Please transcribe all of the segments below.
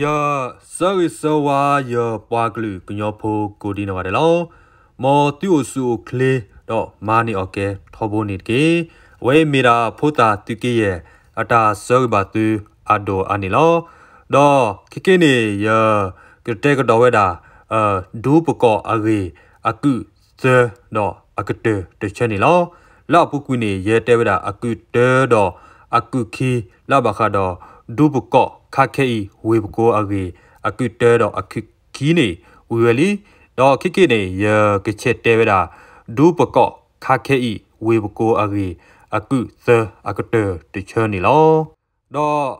ယဆၢဂ့ၤဆၢဝါယပှၤကလုာ်ကညီဖိကိးဒံနီၢ်ဂၤဒဲးလီၤ. မ်သုအိၣ်ဆူၣ်အိၣ်ချ့ဒီးမၤန့ၢ်အီၣ်ကဲထီဘိန့ၣ်တက့ၢ်. အဝဲအံၤမ့ၢ်ဒၣ်ဖိသၣ်သုးက့ယဲၢ် အတၢ်ဆၢဂ့ၤဘၣ်သုအဒိၣ်အါန့ၣ်လီၤ. ဒီးခဲကနံၣ်န့ၣ် ယကတဲကဒီးဝဲဒၣ် ဒူပကီၢ်အဂ့ၢ်အကုၢ်သၢဒီးအကတၢၢ်တဆၢန့ၣ်လီၤ. လၢအပူၤကွံာ်န့ၣ် ယတဲဝဲဒၣ်အကုၢ်တၢဒီးအကုၢ်ခံ လၢအဘၣ်ဃးဒီး ဒူပကီၢ်ခါခဲအံၤဝ့ၢ်ပကိအဂ့ၢ် အကုၢ်တၢဒီးအကုၢ်ခံန့ၣ် ဝံၤဝဲလံ. ဒီးခဲကနံၣ်န့ၣ် ယကဆဲးတဲဝဲဒၣ် ဒူပကီၢ်ခါခဲအံၤဝ့ၢ်ပကိအဂ့ၢ် အကုၢ်သၢအကတၢၢ်တဆၢန့ၣ်လီၤ. ဒီး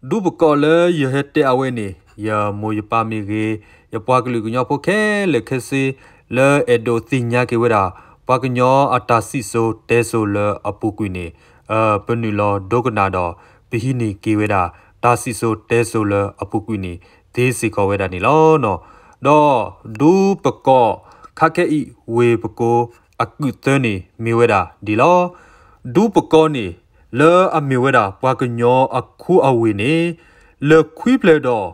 ဒူပကီၢ်လၢယဟဲတဲအဝဲန့ၣ် ယမိၢ်ယပၢ်မ့ၢ်ဂ့ၤ, ယပှၤကလုာ်ကညီဖိခဲလၢာ်ခဲဆ့ လၢအဲၣ်ဒိးသ့ၣ်ညါက့ၤဝဲဒၣ် ပှၤကညီအတၢ်စံၣ်စိၤတဲစိၤလၢအပူၤကွံာ်န့ၣ် ပနုာ်လီၤဒိကနၣ်ဒီး ပဟံးန့ၢ်က့ၤဝဲဒၣ် တၢ်စံၣ်စိၤတဲစိၤလၢအပူၤကွံာ်န့ၣ် သ့စ့ၢ်ကီးဝဲဒၣ်န့ၣ်လီၤ. ဒီးဒူပကီၢ်ခါခဲအံၤဝ့ၢ်ပကိ အကုၢ်သၢန့ၣ်မ့ၢ်ဝဲဒၣ်ဒ်လီၤ. ဒူပကီၢ်န့ၣ် လၢအမ့ၢ်ဝဲဒၣ်ပှၤကညီအခိအဝ့ၢ်န့ၣ် လၢၢ်ခွံဖျၢၣ်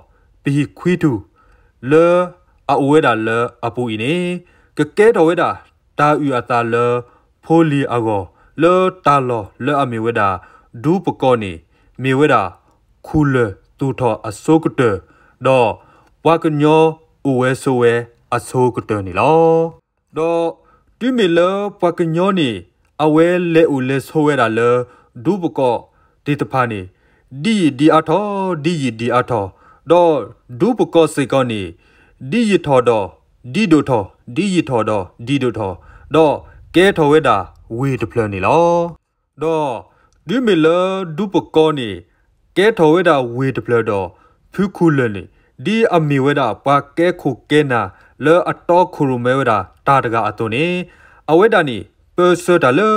ဒီးပဟံၣ်ခွံထူၣ် လၢအအိၣ်ဝဲဒၣ်လၢအပူၤအံၤန့ၣ် ကကဲထီၣ်ဝဲဒၣ်တၢ်အုၣ်အသးလၢဖိလံၤအဂီၢ် လၢတၢ်လီၢ်လၢအမ့ၢ်ဝဲဒၣ် ဒူပကီၢ်န့ၣ် မ့ၢ်ဝဲဒၣ် ခူၣ်လၢၢ်သူၣ်ထီၣ်အဆိကတၢၢ်, ဒီးပှၤကညီအိၣ်ဝဲဆိးဝဲအဆိကတၢၢ်န့ၣ်လီၤ. ဒီးတုၤမ့ၢ်လၢပှၤကညီန့ၣ် အဝဲလဲၤအိၣ်လဲၤဆိးဝဲဒၣ်လၢ ဒူပကီၢ်သ့ၣ်တဖၣ်န့ၣ် ဒ်ယံာ်ဒ်အါထီၣ် ဒ်ယံာ်ဒ်အါထီၣ်, ဒီးဒူပကီၢ်စ့ၢ်ကီးန့ၣ် ဒ်ယံာ်ထီၣ်ဒီးဒ်ဒိၣ်ထီၣ် ဒ်ယံာ်ထီၣ်ဒီးဒ်ဒိၣ်ထီၣ်, ဒီးကဲထီၣ်ဝဲဒၣ်ဝ့ၢ်တဖျၢၣ်န့ၣ်လီၤ. ဒီးတုၤမ့ၢ်လၢဒူပကီၢ်န့ၣ် ကဲထီၣ်ဝဲဒၣ်ဝ့ၢ်တဖျၢၣ်ဒီး ဖုခူၣ်လၢၢ်န့ၣ် ဒ်အမ့ၢ်ဝဲဒၣ်ပှၤကဲခိၣ်ကဲနၢ်လၢအတီခိၣ်ရိၣ်မဲဝဲဒၣ်တၢ်တဂၤအသိးန့ၣ် အဝဲဒၣ်န့ၣ် ပၢဆှၢတၢ်လၢ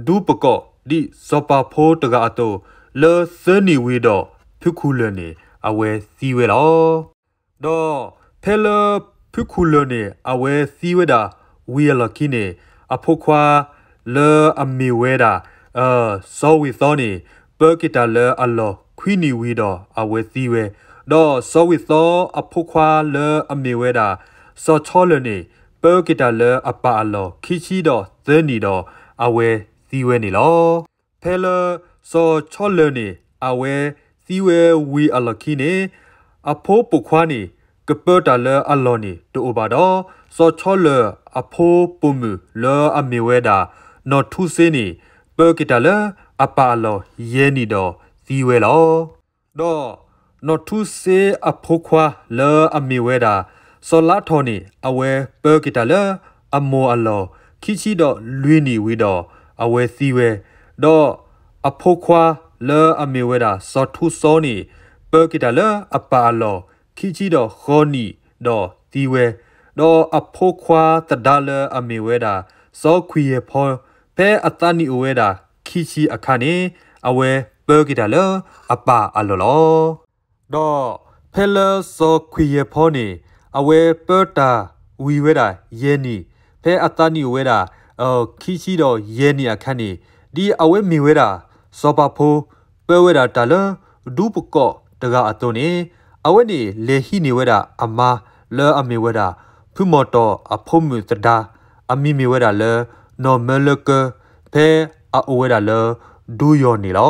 ဒူပကီၢ်ဒ်စီၤပၤဖိတဂၤအသိး လၢသၢနံၣ်ဝံၤဒီး ဖုခူၣ်လၢၢ်န့ၣ် အဝဲသံဝဲလီၤ. ဒီးဖဲလၢဖုခူၣ်လၢၢ်န့ၣ် အဝဲသံဝဲဒၣ်ဝံၤအလီၢ်ခံန့ၣ် အဖိခွါလၢအမ့ၢ်ဝဲဒၣ် စီၤဝ့ၢ်သီန့ၣ် ပၢက့ၤတၢ်လၢအလီၢ်ခွံနံၣ်ဝံၤဒီးအဝဲသံဝဲ, ဒီးစီၤဝ့ၢ်သီအဖိခွါလၢအမ့ၢ်ဝဲဒၣ် စီၤဆီလၢၢ်န့ၣ် ပၢက့ၤတၢ်လၢအပၢ်အလီၢ်ခံဆံဒီးသၢနံၣ်ဒီးအဝဲသံဝဲန့ၣ်လီၤ. ဖဲလၢစီၤဆီလၢၢ်န့ၣ် အဝဲသံဝဲဝံၤအလီၢ်ခံန့ၣ် အဖိပိာ်ခွါန့ၣ် ကပၢတၢ်လၢအလီၢ်န့ၣ်တအိၣ်ဘၣ်ဒီး စီၤဆီလၢၢ်အဖိပိာ်မုၣ်လၢအမ့ၢ်ဝဲဒၣ် နီၢ်ထူစ့န့ၣ် ပၢက့ၤတၢ်လၢအပၢ်အလီၢ်ယဲၢ်နံၣ်ဒီးသံဝဲလီၤ. ဒီးနီၢ်ထူစ့အဖိခွါလၢအမ့ၢ်ဝဲဒၣ် စီၤလါထီၣ်န့ၣ် အဝဲပၢက့ၤတၢ်လၢအမိၢ်အလီၢ် ခံဆံဒီးလွံၢ်နံၣ်ဝံၤဒီးအဝဲသံဝဲ, ဒီးအဖိခွါလၢအမ့ၢ်ဝဲဒၣ် စီၤထူစီန့ၣ် ပၢက့ၤတၢ်လၢအပၢ်အလီၢ် ခံဆံဒီးဃိးနံၣ်ဒီးသံဝဲ, ဒီးအဖိခွါသဒါလၢအမ့ၢ်ဝဲဒၣ် စီၤခွံၣ်ယဲၢ်ဖီ ဖဲအသးနံၣ်အိၣ်ဝဲဒၣ်ခံဆံအခါန့ၣ် အဝဲပၢက့ၤတၢ်လၢအပၢ်အလီၢ်လီၤ. ဒီးဖဲလၢစီၤခွံၣ်ယဲၢ်ဖီန့ၣ် အဝဲပၢတၢ်ဝံၤဝဲဒၣ်ယဲၢ်နံၣ်, ဖဲအသးနံၣ်အိၣ်ဝဲဒၣ် ခံဆံဒီးယဲၢ်နံၣ်အခါန့ၣ် ဒ်အဝဲမ့ၢ်ဝဲဒၣ် စီၤပၤဖိ ပၢဝဲဒၣ်တၢ်လၢ ဒူပကီၢ်တဂၤအသိးန့ၣ် အဝဲန့ၣ်လဲၤဟံးန့ၢ်ဝဲဒၣ်အမါလၢအမ့ၢ်ဝဲဒၣ် ဖုမီၢ်တီၢ်အဖိမုၣ်သဒါ အမံၤမ့ၢ်ဝဲဒၣ်လၢ နီၢ်မၢလၢကၢ ဖဲအအိၣ်ဝဲဒၣ်လၢ ဒူယီၢ်န့ၣ်လီၤ.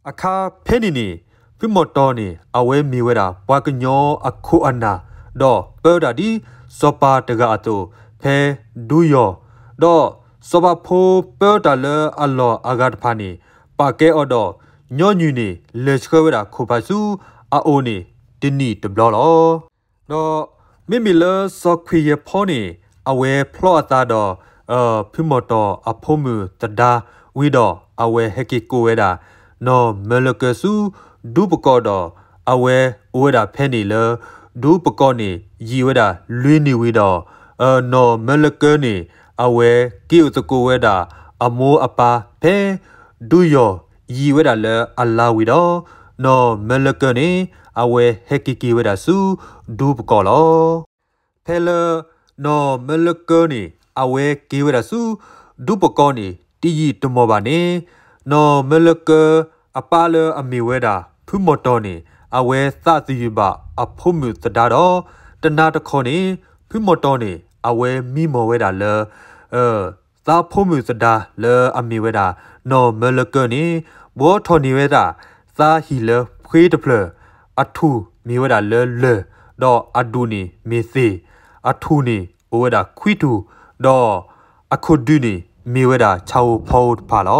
အခါဖဲန့ၣ်န့ၣ် ဖုမီၢ်တီၢ်န့ၣ် အဝဲမ့ၢ်ဝဲဒၣ် ပှၤကညီအခိၣ်အနၢ် ဒီးပၢတၢ်ဒ်စီၤပၤတဂၤအသိး ဖဲဒူယီၢ်, ဒီးစီၤပၤဖိပၢတၢ်လၢအလီၢ်အဂၤတဖၣ်န့ၣ် ပာ်ကဲအီၤဒီး ညီနုၢ်န့ၣ် လဲၤဆှၢဝဲဒၣ်ခိၣ်ဖးဆူအအိၣ်န့ၣ် တနံၣ်တဘျီလီၤ. ဒီးမ့မ့ၢ်လၢစီၤခွံၣ်ယဲၢ်ဖီန့ၣ် အဝဲဖျီအသးဒီး ဖုမီၢ်တီၢ်အဖိမုၣ်သဒါဝံၤဒီး အဝဲဟဲက့ၤကိးဝဲဒၣ် နီၢ်မၢလၢကၢဆူ ဒူပကီၢ်ဒီး အဝဲအိၣ်ဝဲဒၣ်ဖဲန့ၣ်လၢ ဒူပကီၢ်န့ၣ် ယံာ်ဝဲဒၣ်လွံၢ်နံၣ်ဝံၤဒီး နီၢ်မၢလၢကၢန့ၣ် အဝဲက့ၤအိၣ်သကိးဝဲဒၣ် အမိၢ်အပၢ်ဖဲ ဒူယီၢ် ယံာ်ဝဲဒၣ်လၢအလါဝံၤဒီး နီၢ်မၢလၢကၢန့ၣ် အဝဲဟဲက့ၤက့ၤဝဲဒၣ်ဆူ ဒူပကီၢ်လီၤ. ဖဲလၢ နီၢ်မၢလၢကၢန့ၣ် အဝဲက့ၤဝဲဒၣ်ဆူ ဒူပကီၢ်န့ၣ် တယံာ်တမီၢ်ဘၣ်န့ၣ် နီၢ်မၢလၢကၢ အပၢ်လၢအမ့ၢ်ဝဲဒၣ် ဖုမီၢ်တီၢ်န့ၣ် အဝဲသးသယုၢ်ဘၣ်အဖိမုၣ်သဒါဒီး တနၤတခီန့ၣ် ဖုမီၢ်တီၢ်န့ၣ် အဝဲမံမီၢ်ဝဲဒၣ်လၢ သးဖိမုၣ်သဒါလၢအမ့ၢ်ဝဲဒၣ် နီၢ်မၢလၢကၢန့ၣ် ဘှီထီၣ်န့ၢ်ဝဲဒၣ် သးဟံၣ်လၢဖှ့တဖျၢၣ်, အထူၣ်မ့ၢ်ဝဲဒၣ်လၢလၢၢ်, ဒီးအဒူၣ်န့ၣ်မ့ၢ်သ့ၣ်, အထူၣ်န့ၣ်အိၣ်ဝဲဒၣ်ခွံထူၣ်, ဒီးအခိၣ်ဒုန့ၣ်မ့ၢ်ဝဲဒၣ်ဆၣ်ဧိၤဖီဧိၤတဖၣ်လီ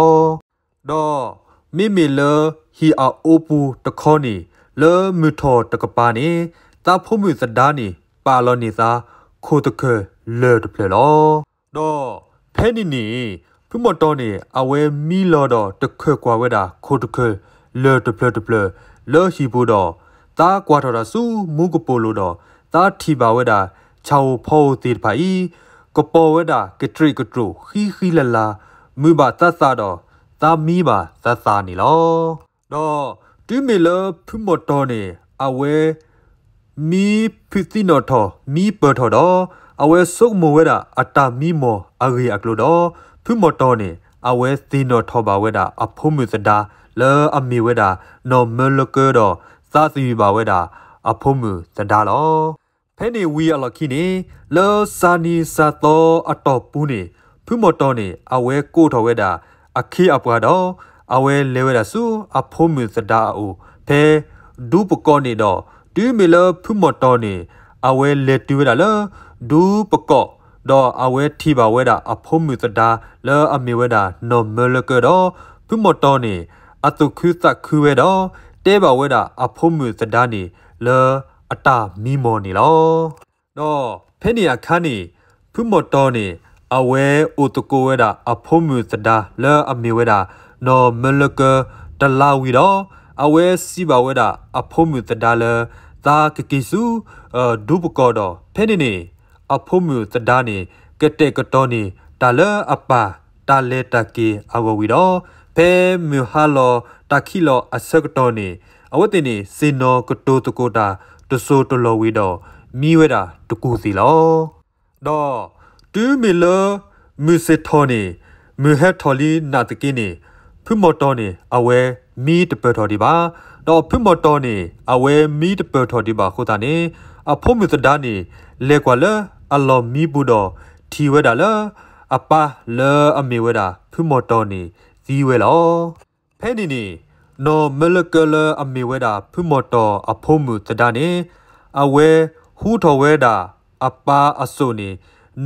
ၤ. ဒီးမ့မ့ၢ်လၢဟံၣ်အအိပူၤတခီန့ၣ် လၢမုၢ်ထီၣ်တကပၤန့ၣ် သးဖိမုၣ်သဒါန့ၣ် ပာ်လီၤန့ၢ်သး ခိၣ်သခၢၣ်လၢၢ်တဖျၢၣ်လီၤ. ဒီးဖဲန့ၣ်န့ၣ် ဖုမီၢ်တီၢ်န့ၣ် အဝဲမံလီၤဒီးတခၢၣ်ကွၢ်ဝဲဒၣ် ခိၣ်တခၢၣ်လၢၢ်တဖျၢၣ်တဖျၢၣ် လၢဟံၣ်ပူၤဒီး သးကွၢ်ထီၣ်တၢ်ဆူမူကပိာ်လိၤဒီး သးထံၣ်ဘၣ်ဝဲဒၣ် ဆၣ်ဧိၤဖီဧိၤသ့ၣ်တဖၣ်အံၤ ကပီၤဝဲဒၣ်ကတြ့ၣ်ကတြိၣ်ဃံဃံလၤလၤ မုာ်ဘၣ်သးသးဒီး သးမံဘၣ်သးသးန့ၣ်လီၤ. ဒီးတုၤမ့ၢ်လၢဖုမီၢ်တီၢ်န့ၣ် အဝဲ မံဖုးသံနီၣ်ထီၣ် မံပၢၢ်ထီၣ်ဒီး အဝဲဆိကမိၣ်ဝဲဒၣ်အတၢ်မံမီၢ်အဂ့ၢ်အကျိၤဒီး ဖုမီၢ်တီၢ်န့ၣ် အဝဲသ့ၣ်နီၣ်ထီၣ်ဘၣ်ဝဲဒၣ်အဖိမုၣ်သဒါ လၢအမ့ၢ်ဝဲဒၣ် နီၢ်မၢလၢကၢဒီး သးသယုၢ်ဘၣ်ဝဲဒၣ်အဖိမုၣ်သဒါလီၤ. ဖဲန့ၣ်ဝံၤအလီၢ်ခံန့ၣ် လၢစှၤနံၤစှၤသီအတီၢ်ပူၤန့ၣ် ဖုမီၢ်တီၢ်န့ၣ် အဝဲကိးထီၣ်ဝဲဒၣ်အခ့အပှၤဒီး အဝဲလဲၤဝဲဒၣ်ဆူအဖိမုၣ်သဒါအအိၣ် ဖဲဒူပကီၢ်န့ၣ်ဒီး တုၤမ့ၢ်လၢဖုမီၢ်တီၢ်န့ၣ် အဝဲလဲၤတုၤဝဲဒၣ်လၢဒူပကီၢ် ဒီးအဝဲထံၣ်ဘၣ်ဝဲဒၣ်အဖိမုၣ်သဒါ လၢအမ့ၢ်ဝဲဒၣ်နီၢ်မၢလၢကၢဒီး ဖုမီၢ်တီၢ်န့ၣ် အသူၣ်ခုသးခုဝဲဒီး တဲဘၣ်ဝဲဒၣ်အဖိမုၣ်သဒါန့ၣ် လၢအတၢ်မံမီၢ်န့ၣ်လီၤ. ဒီးဖဲန့ၣ်အခါန့ၣ် ဖုမီၢ်တီၢ်န့ၣ် အဝဲအိၣ်သကိးဝဲဒၣ်အဖိမုၣ်သဒါလၢအမ့ၢ်ဝဲဒၣ် နီၢ်မၢလၢကၢတလါဝံၤဒီး အဝဲစံးဘၣ်ဝဲဒၣ်အဖိမုၣ်သဒါလၢ သးကက့ၤဆူ ဒူပကီၢ်ဒီး ဖဲန့ၣ်န့ၣ် အဖိမုၣ်သဒါန့ၣ် ကတဲာ်ကတီၤန့ၢ်တၢ်လၢအပၢ်တၢ်လဲၤတၢ်က့ၤအဂီၢ်ဝံၤဒီး ဖဲမုၢ်ဟါလီၤတၢ်ခံးလီၤအဆၢကတီၢ်န့ၣ် အဝဲသ့ၣ်န့ၣ် စ့ၢ်နီၤကတိၤသကိးတၢ်တစိၢ်တလီၢ်ဝံၤဒီး မံဝဲဒၣ်တကူၢ်သ့ၣ်လီၤ. ဒီးတုၤမ့ၢ်လၢမုၢ်ဆ့ၣ်ထီၣ်န့ၣ် မုၢ်ဟဲထီၣ်လံနာ်သက့န့ၣ် ဖုမီၢ်တီၢ်န့ၣ် အဝဲမံတပၢၢ်ထီၣ်ဒံးဘၣ်. ဒီးဖုမီၢ်တီၢ်န့ၣ် အဝဲမံတပၢၢ်ထီၣ်ဒံးဘၣ်အဃိသတးန့ၣ် အဖိမုၣ်သဒါန့ၣ် လဲၤကွၢ်လၢအလီၢ်မံပူၤဒီး ထံၣ်ဝဲဒၣ်လၢ အပၢ်လၢအမ့ၢ်ဝဲဒၣ် ဖုမီၢ်တီၢ်န့ၣ် သံဝဲလီၤ. ဖဲန့ၣ်န့ၣ် နီၢ်မၢလၢကၢလၢအမ့ၢ်ဝဲဒၣ် ဖုမီၢ်တီၢ်အဖိမုၣ်သဒါန့ၣ် အဝဲဟူထီၣ်ဝဲဒၣ်အပၢ်အစိၣ်န့ၣ်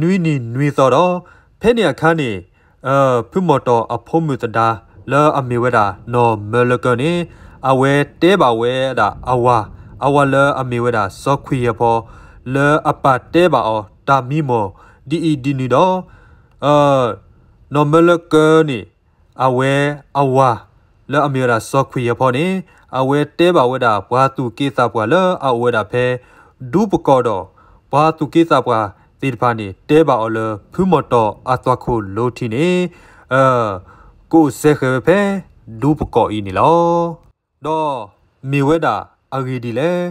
နွံနံၤနွံသီဒီး ဖဲန့ၣ်အခါန့ၣ် ဖုမီၢ်တီၢ်အဖိမုၣ်သဒါ လၢအမ့ၢ်ဝဲဒၣ် နီၢ်မၢလၢကၢန့ၣ် အဝဲတဲဘၣ်ဝဲဒၣ်အဝၤ, အဝၤလၢအမ့ၢ်ဝဲဒၣ် စီၤခွံၣ်ယၢၤဖီ လၢအပၢ်တဲဘၣ်အီၤတၢ်မံမီၢ် ဒ်အံၤဒ်နုၤဒီး နီၢ်မၢလၢကၢန့ၣ် အဝဲအဝၤ လၢအမ့ၢ်ဝဲဒၣ် စီၤခွံၣ်ယၢၤဖီန့ၣ် အဝဲတဲဘၣ်ဝဲဒၣ် ပှၤသူၣ်က့သးပှၢ်လၢအအိၣ်ဝဲဒၣ်ဖဲ ဒူပကီၢ်ဒီး ပှၤသူၣ်က့သးပှၢ်သ့ၣ်တဖၣ်န့ၣ် တဲဘၣ်အီၤလၢ ဖုမီၢ်တီၢ်အသွၣ်ခိၣ်လိထံန့ၣ် ကအိၣ်စဲဃဲၤဝဲဖဲ ဒူပကီၢ်အံၤန့ၣ်လီၤ. ဒီးမ့ၢ်ဝဲဒၣ်အဂ့ၢ်ဒ်လဲၣ်.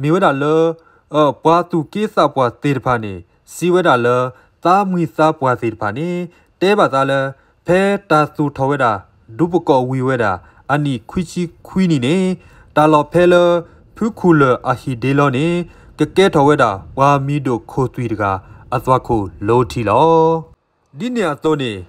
မ့ၢ်ဝဲဒၣ်လၢ ပှၤသူၣ်က့သးပှၢ်သ့ၣ်တဖၣ်န့ၣ် စံးဝဲဒၣ်လၢ သးမံၤသးပှၢ်သ့ၣ်တဖၣ်န့ၣ် တဲဘၣ်သးလၢ ဖဲတၢ်သူၣ်ထီၣ်ဝဲဒၣ် ဒူပကီၢ်ဝံၤဝဲဒၣ် အနံၣ်ခွံဆံခွံနံၣ်န့ၣ် တၢ်လီၢ်ဖဲလၢ ဖုခူၣ်လၢၢ်အဟံၣ်ဒ့လီန့ၣ် ကကဲထီၣ်ဝဲဒၣ် ပှၤမံၤဒိၣ်ခိၣ်သွံၣ်တဂၤ အသွၣ်ခိၣ်လိထံလီၤ. ဒ်န့ၣ်အသိးန့ၣ်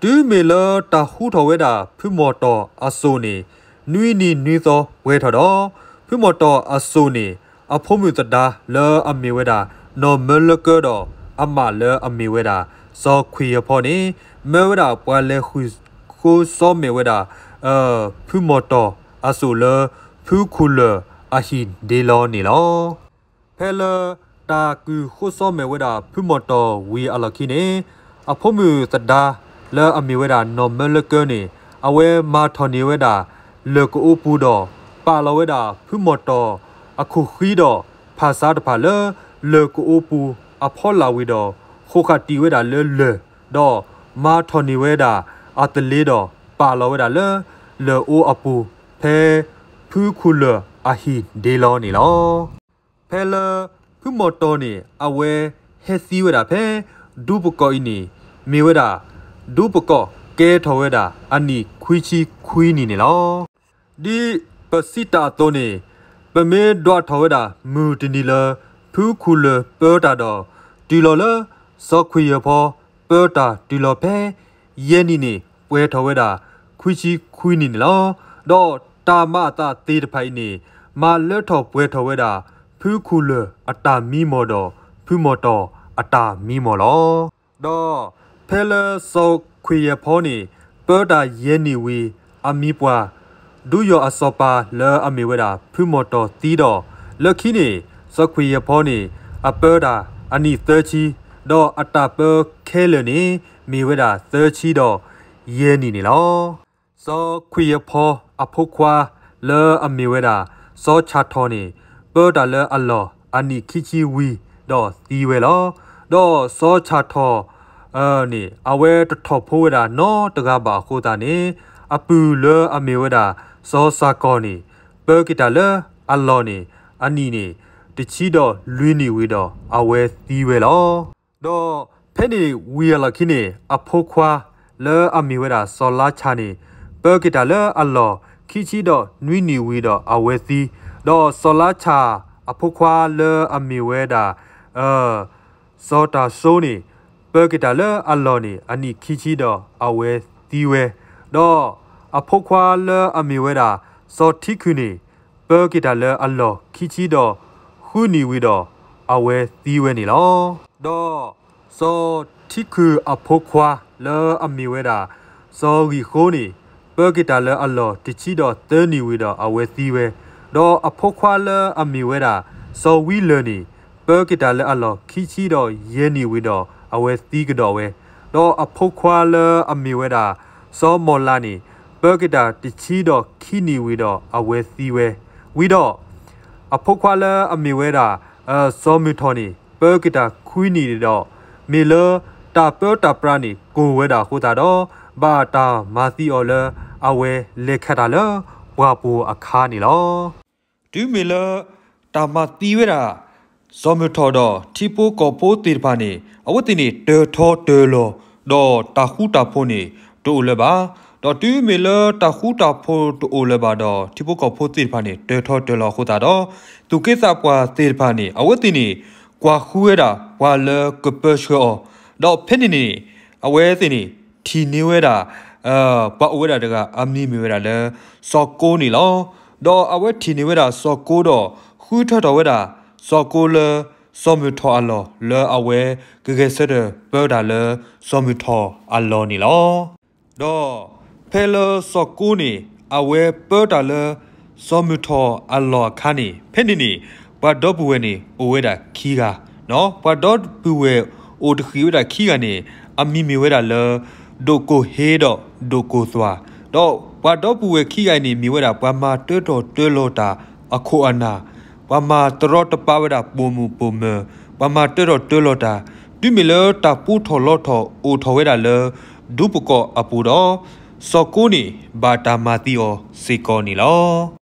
တုၤမ့ၢ်လၢတၢ်ဟူထီၣ်ဝဲဒၣ် ဖုမီၢ်တီၢ်အစိၣ်န့ၣ် နွံနံၤနွံသီပှဲၤထီၣ်ဒီး ဖုမီၢ်တီၢ်အစိၣ်န့ၣ် အဖိမုၣ်သဒါလၢအမ့ၢ်ဝဲဒၣ် နီၢ်မၢလၢကၢဒီး အမးလၢအမ့ၢ်ဝဲဒၣ် စီၤခွံၣ်ယၢၤဖီန့ၣ် မၢဝဲဒၣ်ပှၤလဲၤဃုာ်ဃိစီမဲာ်ဝဲဒၣ် ဖုမီၢ်တီၢ်အစိၣ်လၢ ဖုခူၣ်လၢၢ်အဟံၣ်ဒ့လီန့ၣ်လီၤ. ဖဲလၢတၢ်ဃုာ်ဃိစီမဲာ်ဝဲဒၣ် ဖုမီၢ်တီၢ်ဝံၤအလီၢ်ခံန့ၣ် အဖိမုၣ်သဒါလၢအမ့ၢ်ဝဲဒၣ် နီၢ်မၢလၢကၢန့ၣ် အဝဲမၤထီၣ်န့ၢ်ဝဲဒၣ် လၢၢ်ကအိပူၤဒီး ပာ်လီၤဝဲဒၣ် ဖုမီၢ်တီၢ်အခိၣ်ဃံဒီး ဖၣ်ဆါတဖၣ်လၢ လၢၢ်ကအိပူၤအဖီလာ်ဝံၤဒီး ဃိးဃာ်တံၢ်ဝဲဒၣ်လၢလၢၢ် ဒီးမၤထီၣ်န့ၢ်ဝဲဒၣ် အသလ့ဒီး ပာ်လီၤဝဲဒၣ်လၢ လၢၢ်အိအပူၤ ဖဲ ဖုခူၣ်လၢၢ်အဟံၣ်ဒ့လီန့ၣ်လီၤ. ဖဲလၢ ဖုမီၢ်တီၢ်န့ၣ် အဝဲဟဲသံဝဲဒၣ်ဖဲ ဒူပကီၢ်အံၤန့ၣ် မ့ၢ်ဝဲဒၣ် ဒူပကီၢ်ကဲထီၣ်ဝဲဒၣ် အနံၣ်ခွံဆံခွံနံၣ်န့ၣ်လီၤ. ဒ်ပစံးတၢ်အသိးန့ၣ် ပမ့ၢ်ဒွးထီၣ်ဝဲဒၣ်မုၢ်တနံၤလၢ ဖုခူၣ်လၢၢ်ပၢတၢ်ဒီး တုၤလီၤလၢ စီၤခွံၣ်ယၢၢ်ဖီ ပၢတၢ်တုၤလီၤဖဲ ယဲၢ်နံၤန့ၣ် ပှဲၤထီၣ်ဝဲဒၣ် ခွံဆံခွံနံၣ်န့ၣ်လီၤ. ဒီးတၢ်မၤအသးသ့ၣ်တဖၣ်အံၤန့ၣ် မၤလၢထီၣ်ပှဲၤထီၣ်ဝဲဒၣ် ဖုခူၣ်လၢၢ်အတၢ်မံမီၢ်ဒီး ဖုမီၢ်တီၢ်အတၢ်မံမီၢ်လီၤ. ဒီးဖဲလၢစီၤခွံၣ်ယၢၢ်ဖီန့ၣ် ပၢတၢ်ယဲၢ်နံၤဝံၤ အမံၤပှၢ် ဒူယီၢ်အစီၤပၤလၢအမ့ၢ်ဝဲဒၣ် ဖုမီၢ်တီၢ်သံဒီး လၢခံန့ၣ် စီၤခွံၣ်ယၢၢ်ဖီန့ၣ် အပၢတၢ်အနံၣ်သၢဆံ, ဒီးအတၢ်ပၢခဲလၢာ်န့ၣ် မ့ၢ်ဝဲဒၣ်သၢဆံဒီး ယဲၢ်နံၤန့ၣ်လီၤ. စီၤခွံၣ်ယၢၢ်ဖီအဖိခွါလၢအမ့ၢ်ဝဲဒၣ် စီၤဆၣ်ထီၣ်န့ၣ် ပၢတၢ်လၢအလီၢ်အနံၣ်ခံဆံဝံၤဒီးသံဝဲလီၤ. ဒီးစီၤဆၣ်ထီၣ်န့ၣ် အဝဲတထီၣ်ဖိဝဲဒၣ်နီတဂၤဘၣ်အဃိသတးန့ၣ် အပုၢ်လၢအမ့ၢ်ဝဲဒၣ် စီၤစၢ်ကီၢ်န့ၣ် ပၢက့ၤတၢ်လၢအလီၢ်န့ၣ် အနံၣ်န့ၣ် တဆံဒီးလွံၢ်နံၣ်ဝံၤဒီးအဝဲသံဝဲလီၤ. ဒီးဖဲန့ၣ်ဝံၤအလီၢ်ခံန့ၣ် အဖိခွါလၢအမ့ၢ်ဝဲဒၣ် စီၤလါဆၣ်န့ၣ် ပၢက့ၤတၢ်လၢအလီၢ် ခံဆံဒီးနွံနံၣ်ဝံၤဒီးအဝဲသံ, ဒီးစီၤလါဆၣ်အဖိခွါလၢအမ့ၢ်ဝဲဒၣ် စီၤတၢ်စိန့ၣ် ပၢက့ၤတၢ်လၢအလီၢ်န့ၣ် အနံၣ်ခံဆံဒီးအဝဲသံဝဲ, ဒီးအဖိခွါလၢအမ့ၢ်ဝဲဒၣ် စီၤထံခုၣ်န့ၣ် ပၢက့ၤတၢ်လၢအလီၢ်ခံဆံဒီးဃုနံၣ်ဝံၤဒီး အဝဲသံဝဲန့ၣ်လီၤ. ဒီးစီၤထံခုၣ်အဖိခွါလၢအမ့ၢ်ဝဲဒၣ် စီၤဂံၢ်ဃိန့ၣ် ပၢက့ၤတၢ်လၢအလီၢ်တဆံဒီးသၢနံၣ်ဝံၤဒီးအဝဲသံဝဲ, ဒီးအဖိခွါလၢအမ့ၢ်ဝဲဒၣ် စီၤဝံလၢၢ်န့ၣ် ပၢက့ၤတၢ်လၢအလီၢ်ခံဆံဒီးယဲၢ်နံၣ်ဝံၤဒီးအဝဲသံကဒီးဝဲ, ဒီးအဖိခွါလၢအမ့ၢ်ဝဲဒၣ် စီၤမီၢ်လးန့ၣ် ပၢက့ၤတၢ်တဆံဒီးခံနံၣ်ဝံၤဒီးအဝဲသံဝဲ, ဝံၤဒီး အဖိခွါလၢအမ့ၢ်ဝဲဒၣ် စီၤမုၢ်ထီၣ်န့ၣ် ပၢက့ၤတၢ်ခွံနံၣ်ဒီး မ့ၢ်လၢတၢ်ပၢတၢ်ပြးန့ၣ် ကိၢ်ဝဲဒၣ်အဃိသတးဒီး ဘၣ်တၢ်မၤသံအီၤလၢအဝဲလဲၤခးတၢ်လၢပှၢ်ပူၤအခါန့ၣ်လီၤ. တုၤမ့ၢ်လၢတၢ်မၤသံဝဲဒၣ် စီၤမုၢ်ထီၣ်ဒီး ထံဖိကီၢ်ဖိသ့ၣ်တဖၣ်န့ၣ် အဝဲသ့ၣ်န့ၣ် တၢၤထီတၢၤလီၤ ဒီးတၢ်ဃူတၢ်ဖိးန့ၣ် တအိၣ်လၢၤဘၣ်. ဒီးတုၤမ့ၢ်လၢတၢ်ဃူတၢ်ဖိးတအိၣ်လၢၤဘၣ်ဒီး ထံဖိကီၢ်ဖိသ့ၣ်တဖၣ်န့ၣ် တၢၤထီတၢၤလီၤအဃိသတးဒီး သူၣ်က့သးပှၢ်သ့ၣ်တဖၣ်န့ၣ် အဝဲသ့ၣ်န့ၣ် ကွၢ်ဃုဝဲဒၣ်ပှၤလၢကပၢဆှၢအီၤ, ဒီးဖဲန့ၣ်န့ၣ် အဝဲသ့ၣ်န့ၣ် ထံၣ်န့ၢ်ဝဲဒၣ် ပှၤအိၣ်ဝဲဒၣ်တဂၤ အမံၤမ့ၢ်ဝဲဒၣ်လၢ စီၤကိန့ၣ်လီၤ. ဒီးအဝဲထံၣ်န့ၢ်ဝဲဒၣ်စီၤကိဒီး ဃုထၢထီၣ်ဝဲဒၣ် စီၤကိလၢ စီၤမုၢ်ထီၣ်အလီၢ် လၢအဝဲကဂဲၤဆၢထၢၣ်ပၢတၢ်လၢ စီၤမုၢ်ထီၣ်အလီၢ်န့ၣ်လီၤ. ဒီးဖဲလၢစီၤကိန့ၣ် အဝဲပၢတၢ်လၢ စီၤမုၢ်ထီၣ်အလီၢ်အခါန့ၣ် ဖဲန့ၣ်န့ၣ် ပှၤဒီပုၢ်ဝဲၢ်န့ၣ် အိၣ်ဝဲဒၣ်ခံဂၤ, ပှၤဒီပုၢ်ဝဲၢ်အိၣ်တဃံးဝဲဒၣ်ခံဂၤန့ၣ် အမံၤမ့ၢ်ဝဲဒၣ်လၢ ဒိၣ်ကိၢ်ဟ့ဒီးဒိၣ်ကိၢ်သွၣ်, ဒီးပှၤဒီပုၢ်ဝဲၢ်ခံဂၤအံၤန့ၣ် မ့ၢ်ဝဲဒၣ်ပှၤမၤတၢထီၣ်တၢလီၤတၢ်အခိၣ်အနၢ်, ပှၤမၤတရီတပါဝဲဒၣ်ပိာ်မုၣ်ပိာ်မၢၤ, ပှၤမၤတၢထီၣ်တၢလီၤတၢ်, တုၤမ့ၢ်လၢတၢ်ပူထီၣ်လီထီၣ်အိၣ်ထီၣ်ဝဲဒၣ်လၢ ဒူပကီၢ်အပူၤဒီး စီၤကိန့ၣ် ဘၣ်တၢ်မၤသံအီၤစ့ၢ်ကီးန့ၣ်လီၤ.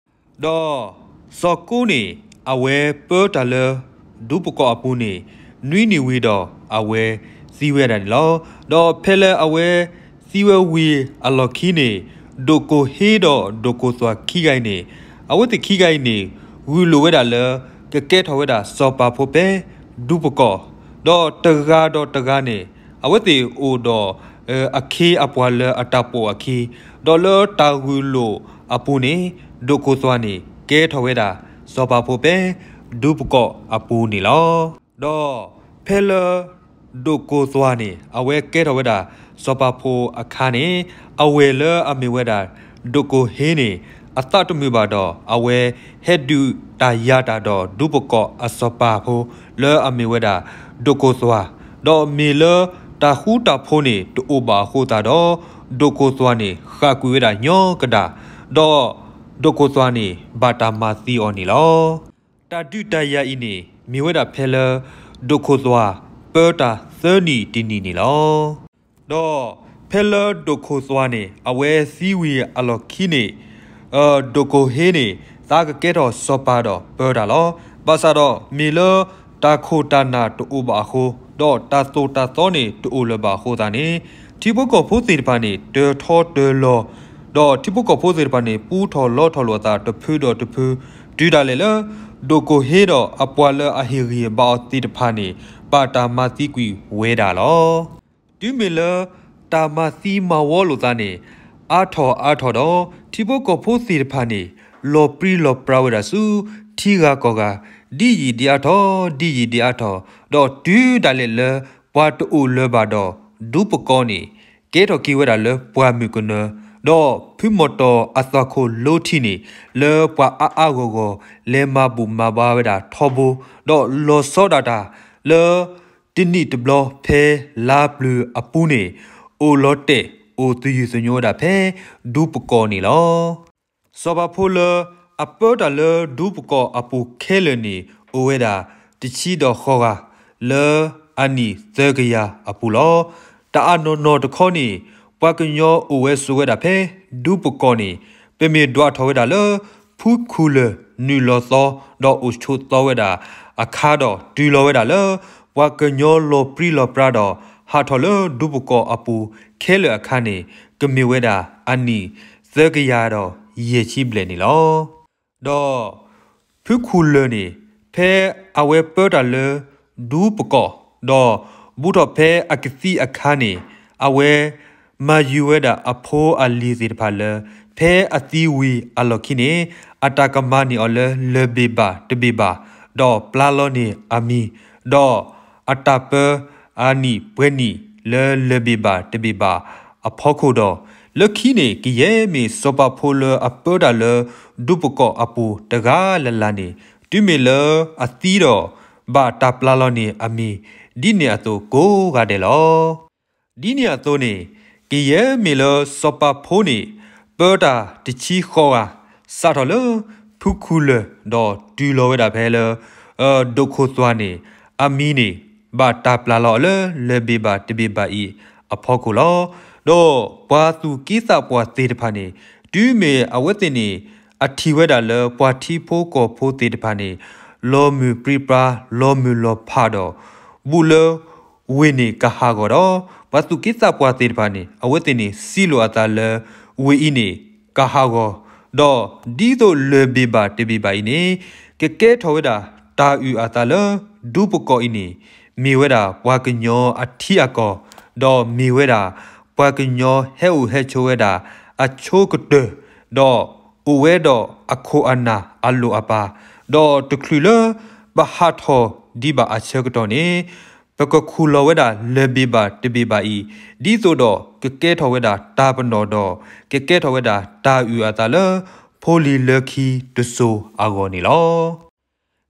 ဒီးစီၤကိန့ၣ် အဝဲပၢတၢ်လၢ ဒူပကီၢ်အပူၤန့ၣ် နွံနံၣ်ဝံၤဒီးအဝဲသံဝဲဒၣ်န့ၣ်လီၤ. ဒီးဖဲလၢအဝဲသံဝဲဝံၤအလီၢ်ခံန့ၣ် ဒိၣ်ကိၢ်ဟ့ဒီးဒိၣ်ကိၢ်သွၣ်ခံဂၤအံၤန့ၣ် အဝဲသ့ၣ်ခံဂၤအံၤန့ၣ် ဂုာ်လိာ်ဝဲဒၣ်လၢ ကကဲထီၣ်ဝဲဒၣ်စီၤပၤဖိဖဲ ဒူပကီၢ်, ဒီးတဂၤဒီးတဂၤန့ၣ် အဝဲသ့ၣ်အိၣ်ဒီး အခ့အပှၤလၢအတၢ်ပိာ်အခံ, ဒီးလၢတၢ်ဂုာ်လိာ်အပူၤန့ၣ် ဒိၣ်ကိၢ်သွၣ်န့ၣ် ကဲထီၣ်ဝဲဒၣ်စီၤပၤဖိဖဲ ဒူပကီၢ်အပူၤန့ၣ်လီၤ. ဒီးဖဲလၢ ဒိၣ်ကိၢ်သွၣ်န့ၣ် အဝဲကဲထီၣ်ဝဲဒၣ်စီၤပၤဖိအခါန့ၣ် အဝဲၢ်လၢအမ့ၢ်ဝဲဒၣ် ဒိၣ်ကိၢ်ဟ့န့ၣ် အသးတမုာ်ဘၣ်ဒီး အဝဲဟဲဒုးတၢ်ယၤတၢ်ဒီး ဒူပကီၢ်အစီၤပၤဖိလၢအမ့ၢ်ဝဲဒၣ် ဒိၣ်ကိၢ်သွၣ်, ဒီးမ့ၢ်လၢတၢ်ဃူတၢ်ဖိးန့ၣ်တအိၣ်ဘၣ်အဃိသတးဒီး ဒိၣ်ကိၢ်သွၣ်န့ၣ် ဃၣ်ကွံာ်ဝဲဒၣ်ညီကဒၣ်, ဒီးဒိၣ်ကိၢ်သွၣ်န့ၣ် ဘၣ်တၢ်မၤသံအီၤန့ၣ်လီၤ. တၢ်ဒုးတၢ်ယၤအံၤန့ၣ် မ့ၢ်ဝဲဒၣ်ဖဲလၢ ဒိၣ်ကိၢ်သွၣ်ပၢတၢ်သၢနံၣ်တနံၣ်န့ၣ်လီၤ. ဒီးဖဲလၢဒိၣ်ကိၢ်သွၣ်န့ၣ် အဝဲသံဝံၤအလီၢ်ခံန့ၣ် ဒိၣ်ကိၢ်ဟ့န့ၣ် သးကကဲထီၣ်စီၤပၤဒီးပၢတၢ်လီၤ. ဘၣ်ဆၣ်ဒီးမ့ၢ်လၢတၢ်ခိၣ်တၢ်နၢ်တအိၣ်ဘၣ်အဃိ ဒီးတၢ်သိၣ်တၢ်သီန့ၣ်တအိၣ်လၢၤဘၣ်အဃိသတးန့ၣ် ထံဖိကီၢ်ဖိသ့ၣ်တဖၣ်န့ၣ် တၢၤထီတၢၤလီၤ ဒီးထံဖိကီၢ်ဖိသ့ၣ်တဖၣ်န့ၣ် ပူထီၣ်လီထီၣ်လိာ်အသးတဖုဒီးတဖု တုၤဒၣ်လဲာ်လၢ ဒိၣ်ကိၢ်ဟ့ဒီးအပှၤလၢအဟ့ၣ်ဂံၢ်ဘါအီၤသ့ၣ်တဖၣ်န့ၣ် ဘၣ်တၢ်မၤသံကွံာ်ဝဲဒၣ်လီၤ. တုၤမ့ၢ်လၢ တၢ်မၤသံမၤဝီလိာ်သးန့ၣ် အါထီၣ်အါထီၣ်ဒီး ထံဖိကီၢ်ဖိသ့ၣ်တဖၣ်န့ၣ် လီၤပြံလီၤပြါဝဲဒၣ်ဆူ ထံဂၤကီၢ်ဂၤ ဒ်ယံာ်ဒ်အါထီၣ် ဒ်ယံာ်ဒ်အါထီၣ် ဒီးတုၤဒၣ်လဲာ်လၢ ပှၤတအိၣ်လၢၤဘၣ်ဒီး ဒူပကီၢ်န့ၣ် ကဲထီၣ်က့ၤဝဲဒၣ်လၢပှၢ်မုၢ်ကနၢ ဒီးဖုမီၢ်တီၢ်အသွၣ်ခိၣ်လိထံန့ၣ် လၢပှၤအါအါဂီၢ်ဂီၢ် လဲၤမၤဘူၣ်မၤဘါဝဲဒၣ်ထီဘိ ဒီးလီၤဆီဒၣ်တၢ်လၢ တနံၣ်တဘျီဖဲလါပျုၤအပူၤန့ၣ် အိၣ်လီၤတဲာ်အိၣ်သယုၢ်သညိဝဲဒၣ်ဖဲ ဒူပကီၢ်န့ၣ်လီၤ. စီၤပၤဖိလၢအပၢတၢ်လၢဒူပကီၢ်အပူၤခဲလၢာ်န့ၣ် အိၣ်ဝဲဒၣ်တဆံဒီးဃိးဂၤ လၢအနံၣ်သၢကယၤအပူၤလီၤ. တၢ်အနီၢ်နီၢ်တခီန့ၣ် ပှၤကညီအိၣ်ဝဲဆိးဝဲဒၣ်ဖဲ ဒူပကီၢ်န့ၣ် ပမ့ၢ်ဒွးထီၣ်ဝဲဒၣ်လၢ ဖုခူၣ်လၢၢ်နုာ်လီၤသီ ဒီးအိၣ်ဆိးသီဝဲဒၣ်အခါဒီး တုၤလီၤဝဲဒၣ်လၢ ပှၤကညီလီၤပြံလီၤပြါဒီး ဟးထီၣ်လၢဒူပကီၢ်အပူၤခဲလၢာ်အခါန့ၣ် ကမ့ၢ်ဝဲဒၣ်အနံၣ်သၢကယၤဒီးယဲၢ်ဆံဘျဲၣ်န့ၣ်လီၤ. ဒီးဖုခူၣ်လၢၢ်န့ၣ် ဖဲအဝဲပၢတၢ်လၢ ဒူပကီၢ် ဒီးဘူးထီၣ်ဖဲအကသံအခါန့ၣ် အဝဲမၤယုၤဝဲဒၣ်အဖိအလံၤသ့ၣ်တဖၣ်လၢ ဖဲအသံဝံၤအလီၢ်ခံန့ၣ် အတၢ်ကမၤန့ၢ်အီၤလၢလၢၢ်ဘ့ၣ်ဘၣ်တဘ့ၣ်ဘၣ်, ဒီးပျၢ်လီၤန့ၢ်အမံၤ, ဒီးအတၢ်ပၢအနံၣ်ပှဲၤနံၣ်လၢလၢၢ်ဘ့ၣ်ဘၣ်တဘ့ၣ်ဘၣ်အဖီခိၣ်ဒီး လၢခံန့ၣ် ကယဲၢ်မ့ၢ်စီၤပၤဖိလၢအပၢတၢ်လၢ ဒူပကီၢ်အပူၤတဂၤလၢ်လၢ်န့ၣ် တုၤမ့ၢ်လၢအသံဒီး ဘၣ်တၢ်ပျၢ်လီၤန့ၢ်အမံၤ ဒ်န့ၣ်အသိးကိးဂၤဒဲးလီၤ. ဒ်န့ၣ်အသိးန့ၣ် ကယဲၢ်မ့ၢ်လၢစီၤပၤဖိန့ၣ် ပၢတၢ်တဆံဃိးဂၤ စးထီၣ်လၢဖုခူၣ်လၢၢ် ဒီးတုၤလီၤဝဲဒၣ်ဖဲလၢ ဒိၣ်ခိၣ်သွၣ်န့ၣ် အမံၤန့ၣ် ဘၣ်တၢ်ပျၢ်လီၤအီၤလၢလၢၢ်ဘ့ၣ်ဘၣ်တဘ့ၣ်ဘၣ်အံၤအဖီခိၣ်လီၤ. ဒီးပှၤသူၣ်က့သးပှၢ်သ့ၣ်တဖၣ်န့ၣ် တုၤမ့ၢ်အဝဲသ့ၣ်န့ၣ် အထံၣ်ဝဲဒၣ်လၢပှၤထံဖိကီၢ်ဖိသ့ၣ်တဖၣ်န့ၣ် လီၤမုၢ်ပြံပြါ လီၤမုၢ်လီၤဖးဒီး ဘူးလၢ ဝ့ၢ်န့ၣ်ကဟးဂီၤဒီး ပှၤသူၣ်က့သးပှၢ်သ့ၣ်တဖၣ်န့ၣ် အဝဲသ့ၣ်န့ၣ် စံးလိာ်အသးလၢ ဝ့ၢ်အံၤန့ၣ် ကဟးဂီၤ, ဒီးဒ်သိးလၢၢ်ဘ့ၣ်ဘၣ်တဘ့ၣ်ဘၣ်အံၤန့ၣ် ကကဲထီၣ်ဝဲဒၣ်တၢ်အုၣ်အသးလၢ ဒူပကီၢ်အံၤန့ၣ် မ့ၢ်ဝဲဒၣ်ပှၤကညီအထံအကီၢ်, ဒီးမ့ၢ်ဝဲဒၣ် ပှၤကညီဟဲအိၣ်ဟဲဆိးဝဲဒၣ် အဆိကတၢၢ်, ဒီးအိၣ်ဝဲဒီးအခိၣ်အနၢ်အလိၣ်အပၤ, ဒီးတချုးလၢ ပဟးထီၣ်ဒံးဘၣ်အဆၢကတီၢ်န့ၣ် ပကခူၣ်လီၤဝဲဒၣ်လၢၢ်ဘ့ၣ်ဘၣ်တဘ့ၣ်ဘၣ်အံၤ, ဒ်သိးဒီးကကဲထီၣ်ဝဲဒၣ်တၢ်ပနီၣ်ဒီး ကကဲထီၣ်ဝဲဒၣ်တၢ်အုၣ်အသးလၢ ဖိလံၤလၢခံတစိၤအဂီၢ်န့ၣ်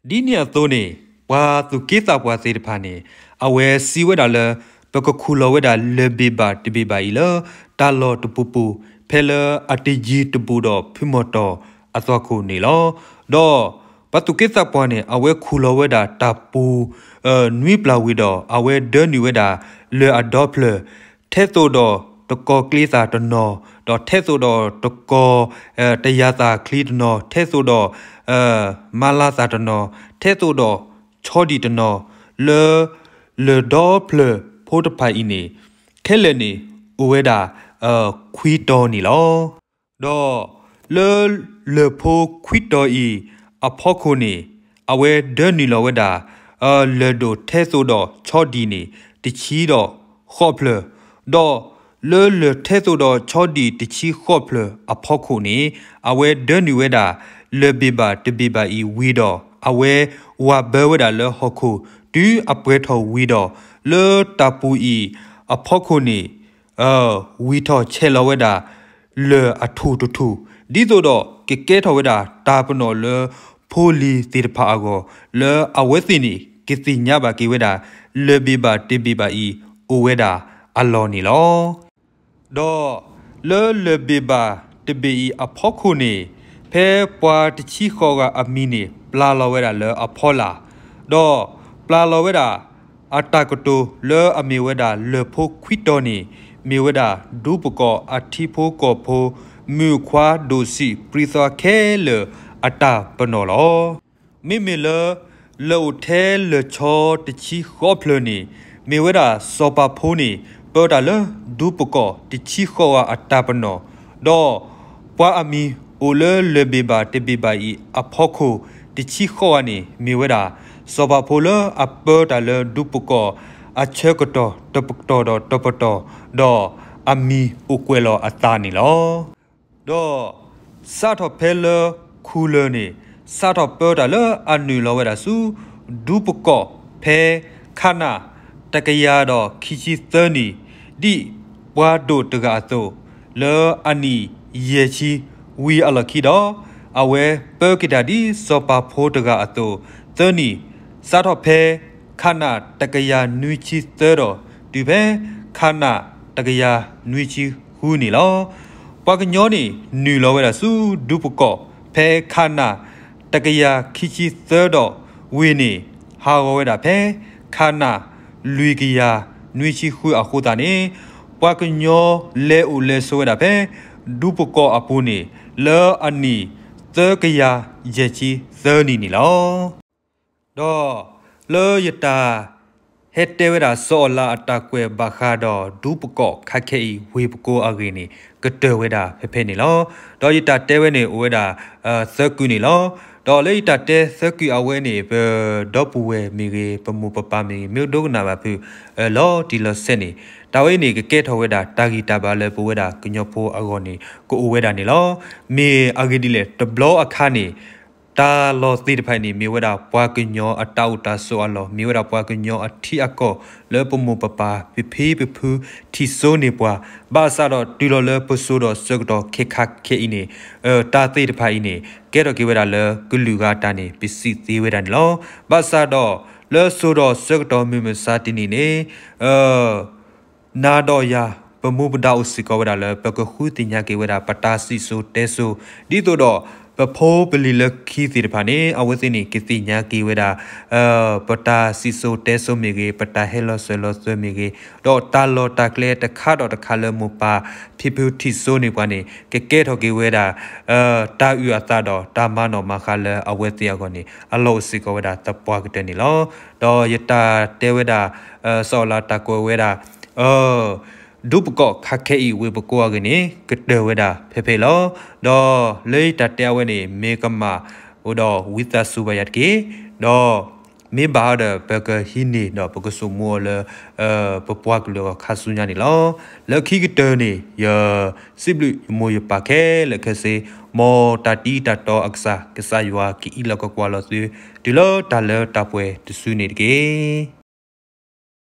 လီၤ. ဒ်န့ၣ်အသိးန့ၣ် ပှၤသူၣ်က့သးပှၢ်သ့ၣ်တဖၣ်န့ၣ် အဝဲစံးဝဲဒၣ်လၢ ပကခူၣ်လီၤဝဲဒၣ်လၢၢ်ဘ့ၣ်ဘၣ်တဘ့ၣ်ဘၣ်အံၤလၢ တၢ်လီၢ်တပူၤပူၤ ဖဲလၢအတယံၤတဘူးဒီးဖုမီၢ်တီၢ်အသွၣ်ခိၣ်န့ၣ်လီၤ. ဒီးပှၤသူၣ်က့သးပှၢ်န့ၣ် အဝဲခူၣ်လီၤဝဲဒၣ်တၢ်ပူၤ နွံပျၢ်ဝံၤဒီး အဝဲဒၢနုာ်ဝဲဒၣ် လၢၢ်အဒီဖျၢၣ် ထဲသိးဒီးတကီၤကျ့သၣ်တနီၤ, ဒီးထဲသိးဒီးတကီၤ တယၤသၣ်ချံတနီၤ, ထဲသိးဒီး မၤလၤသၣ်တနီၤ, ထဲသိးဒီးဆီဒံၣ်တနီၤ, လၢ လၢၢ်ဒီဖျၢၣ်ဖိတဖၣ်အံၤန့ၣ် ခဲလၢာ်န့ၣ် အိၣ်ဝဲဒၣ် ခွံတီၤန့ၣ်လီၤ. ဒီးလၢလၢၢ်ဖိခွံတီၤအံၤအဖီခိၣ်န့ၣ် အဝဲဒၢနုာ်လီၤဝဲဒၣ် လၢၢ်ဒိၣ်ထဲသိးဒီးဆီဒံၣ်န့ၣ် တဆံဒီးဃိးဖျၢၣ်, ဒီးလၢလၢၢ်ထဲသိးဒီးဆီဒံၣ်တဆံဃိးဖျၢၣ်အဖီခိၣ်န့ၣ် အဝဲဒၢနုာ်ဝဲဒၣ် လၢၢ်ဘ့ၣ်ဘၣ်တဘ့ၣ်ဘၣ်အံၤဝံၤဒီး အဝဲဝၢ်ဘၢဝဲဒၣ်လၢဟီၣ်ခိၣ် တုၤအပှဲၤထီၣ်ဝံၤဒီး လၢတၢ်ပူၤအံၤအဖီခိၣ်န့ၣ် ဝံၤထီၣ်ဆဲးလီၤဝဲဒၣ် လၢၢ်အထူၣ်တထူၣ် ဒ်သိးဒီးကကဲထီၣ်ဝဲဒၣ်တၢ်ပနီၣ်လၢ ဖိလံၤသ့ၣ်တဖၣ်အဂီၢ် လၢအဝဲသ့ၣ်န့ၣ် ကသ့ၣ်ညါဘၣ်က့ၤဝဲဒၣ် လၢၢ်ဘ့ၣ်ဘၣ်တဘ့ၣ်ဘၣ်အံၤ အိၣ်ဝဲဒၣ်အလီၢ်န့ၣ်လီၤ. ဒီးလၢလၢၢ်ဘ့ၣ်ဘၣ်တဘ့ၣ်အံၤအဖီခိၣ်န့ၣ် ဖဲပှၤတဆံဃိးဂၤအမံၤန့ၣ် ပျၢ်လီၤဝဲဒၣ်လၢအဖီလာ်, ဒီးပျၢ်လီၤဝဲဒၣ် အတၢ်ကတိၤလၢအမ့ၢ်ဝဲဒၣ်လၢၢ်ဖိခွံတီၤန့ၣ် မ့ၢ်ဝဲဒၣ်ဒူပကီၢ်အထံဖိကီၢ်ဖိ မုၣ်ခွါဒိၣ်စံးပြံသွါခဲလၢာ်အတၢ်ပနီၣ်လီၤ. မ့မ့ၢ်လၢ လၢၢ်အိၣ်ထဲလၢၢ်ဆီတဆံဃိးဖျၢၣ်န့ၣ် မ့ၢ်ဝဲဒၣ်စီၤပၤဖိန့ၣ် ပၢတၢ်လၢဒူပကီၢ်တဆံဃိးဂၤအတၢ်ပနီၣ်, ဒီးပှၤအမံၤ အိၣ်လၢလၢၢ်ဘ့ၣ်ဘၣ်တဘ့ၣ်ဘၣ်အံၤ အဖီခိၣ်တဆံဃိးဂၤန့ၣ် မ့ၢ်ဝဲဒၣ် စီၤပၤဖိလၢအပၢတၢ်လၢဒူပကီၢ် အဆၢကတီၢ်တပတီၢ်ဒီးတပတီၢ် ဒီးအမံၤအိၣ်ကွဲးလီၤအသးန့ၣ်လီၤ. ဒီးစးထီၣ်ဖဲလၢခူလၢၢ်န့ၣ် စးထီၣ်ပၢတၢ်လၢအနုာ်လီၤဝဲဒၣ်ဆူ ဒူပကီၢ်ဖဲ ခန တကယၤဒီးခံဆံသၢနံၣ် ဒ်ပှၤဒိၣ်တဂၤအသိး လၢအနံၣ်ယဲၢ်ဆံဝံၤအလီၢ်ခံဒီး အဝဲပၢက့ၤတၢ်ဒ်စီၤပၤဖိတဂၤအသိး သၢနံၣ် စးထီၣ်ဖဲ ခန တကယၤနွံဆံသၢဒီး တုၤဖဲ ခန တကယၤနွံဆံဃုန့ၣ်လီၤ. ပှၤကညီန့ၣ် နုာ်လီၤဝဲဒၣ်ဆူဒူပကီၢ် ဖဲခန တကယၤခံဆံသၢဒီး ဝ့ၢ်န့ၣ် ဟးဂီၤဝဲဒၣ်ဖဲ ခန လွံၢ်ကယၤနွံဆံဃုအဃိသတးန့ၣ် ပှၤကညီလဲၤအိၣ်လဲၤဆိးဝဲဒၣ်ဖဲ ဒူပကီၢ်အပူၤန့ၣ် လၢအနံၣ်သၢကယၤယဲၢ်ဆံသၢနံၣ်န့ၣ်လီၤ. ဒီးလၢယတၢ်ဟဲတဲဝဲဒၣ် စီၤအၤလးအတၢ်ကွဲးဘၣ်ဃးဒီး ဒူပကီၢ်ခးခဲအံၤ ဝ့ၢ်ပကိအဂ့ၢ်န့ၣ် ကတၢၢ်ဝဲဒၣ်ဖဲဖဲန့ၣ်လီၤ. ဒီးယတၢ်တဲဝဲန့ၣ်အိၣ်ဝဲဒၣ် သၢကုန့ၣ်လီၤ. ဒီးလၢယတၢ်တဲသၢကုအဝဲန့ၣ် ပဒီပုၢ်ဝဲၢ်မ့ၢ်ဂ့ၤ ပမိၢ်ပပၢ်မ့ၢ်ဂ့ၤ မ့ၢ်ဒိကနၣ်ဘၣ်ဖုး လီၤတံၢ်လီၤဆဲးန့ၣ် တၢ်ဝဲအံၤန့ၣ် ကကဲထီၣ်ဝဲဒၣ်တၢ်ဂံၢ်တၢ်ဘါလၢပဝဲဒၣ်ကညီဖိအဂီၢ်န့ၣ် ကအိၣ်ဝဲဒၣ်န့ၣ်လီၤ. မ့ၢ်အဂ့ၢ်ဒ်လဲၣ် တဘျီအခါန့ၣ် တၢ်လီၢ်သ့ၣ်တဖၣ်အံၤန့ၣ် မ့ၢ်ဝဲဒၣ်ပှၤကညီအတၢ်အိၣ်တၢ်ဆိးအလီၢ် မ့ၢ်ဝဲဒၣ်ပှၤကညီအထံအကီၢ် လၢပမိၢ်ပပၢ်ဖံဖံဖုဖုထံၣ်စိန့ၢ်ပှၤ ဘၣ်ဆၣ်ဒီးတုၤလီၤလၢပစိၤဒီးဆၢကတီၢ်ခဲခါခဲအံၤန့ၣ် တၢ်သ့ၣ်တဖၣ်အံၤန့ၣ် ကဲထီၣ်က့ၤဝဲဒၣ်လၢကလုာ်ဂၤအတၢ်န့ၣ် ပစံးသ့ဝဲဒၣ်န့ၣ်လီၤ. ဘၣ်ဆၣ်ဒီး လၢစိၤဒီးဆၢကတီၢ်မုၢ်မဆါတနံၤန့ၣ် နၤဒီးယၤ ပမူပဒါအိၣ်စ့ၢ်ကီးဝဲဒၣ်လၢ ပကဃုသ့ၣ်ညါက့ၤဝဲဒၣ် ပတၢ်စံၣ်စိၤတဲစိၤ ဒ်သိးဒီး ပဖိပလံၤလၢခံသ့ၣ်တဖၣ်န့ၣ် အဝဲသ့ၣ်န့ၣ် ကသ့ၣ်ညါက့ၤဝဲဒၣ် ပတၢ်စံၣ်စိၤတဲစိၤမ့ၢ်ဂ့ၤ ပတၢ်ဟဲလီၤစၢၤလီၤသွဲၣ်မ့ၢ်ဂ့ၤ ဒီးတၢ်လီၢ်တၢ်ကျဲတခါဒီးတခါလၢမိၢ်ပၢ်ဖံဖုထံၣ်စိန့ၢ်ပှၤန့ၣ် ကကဲထီၣ်က့ၤဝဲဒၣ် တၢ်အုၣ်အသးဒီးတၢ်မၤနီၣ်မၤဃါလၢအဝဲသ့ၣ်အဂီၢ်န့ၣ် အလီၢ်အိၣ်စ့ၢ်ကီးဝဲဒၣ်သပှၢ်ကတၢၢ်န့ၣ်လီၤ. ဒီးယတၢ်တဲဝဲဒၣ် စီၤအၤလးတၢ်ကွဲးဝဲဒၣ် ဒူပကီၢ်ခးခဲအံၤ ဝ့ၢ်ပကိအဂ့ၢ်န့ၣ် ကတၢၢ်ဝဲဒၣ်ဖဲဖဲလီၤ. ဒီးလၢယတၢ်တဲအဝဲန့ၣ် မ့ၢ်ကမၣ်အိၣ်ဒီးဝံသးစူၤဘၣ်ယၤတက့ၢ်. ဒီးမ့ၢ်ဘၣ်ဒီး ပကဟံးန့ၢ်ဒီးပကဆိမိၣ်အီၤလၢ ပပှၤကလုာ်အဂီၢ်ခါဆူညါန့ၣ်လီၤ. လၢခံကတၢၢ်န့ၣ် ယစံးဘျုးယမိၢ်ယပၢ်ခဲလၢာ်ခဲဆ့ မ်တၢ်တံၤတၢ်တီအကစၢ် ကစၢ်ယွၤကအံးလီၤကကွၢ်လီၤသု တုၤလၢတၢ်လၢတၢ်ပှဲၤတစုန့ၣ်တက့ၢ်.